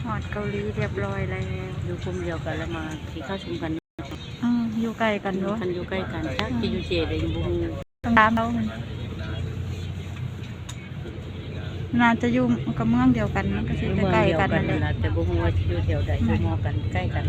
ຮອດເກົາຫຼີຮຽບຮ້ອຍແລ້ວ. ຢູ່ກຸ່ມດຽວກັນ ແລ້ວມາກິນເຂົ້າຊຸມກັນ. ອືມ ຢູ່ໃກ້ກັນຢູ່. ຄັນຢູ່ໃກ້ກັນ ຈັກຊິຢູ່ເຈໃດ ຍັງບໍ່ຮູ້. ຕ້ອງຖາມລາວ. ໜ້າຈະຢູ່ກັບເມືອງດຽວກັນ ມັນກໍຊິໃກ້ໆກັນນັ້ນແຫຼະ. ແຕ່ບໍ່ຮູ້ວ່າຊິຢູ່ແຖວໃດ. ຢູ່ຫໍກັນ ໃກ້ກັນ.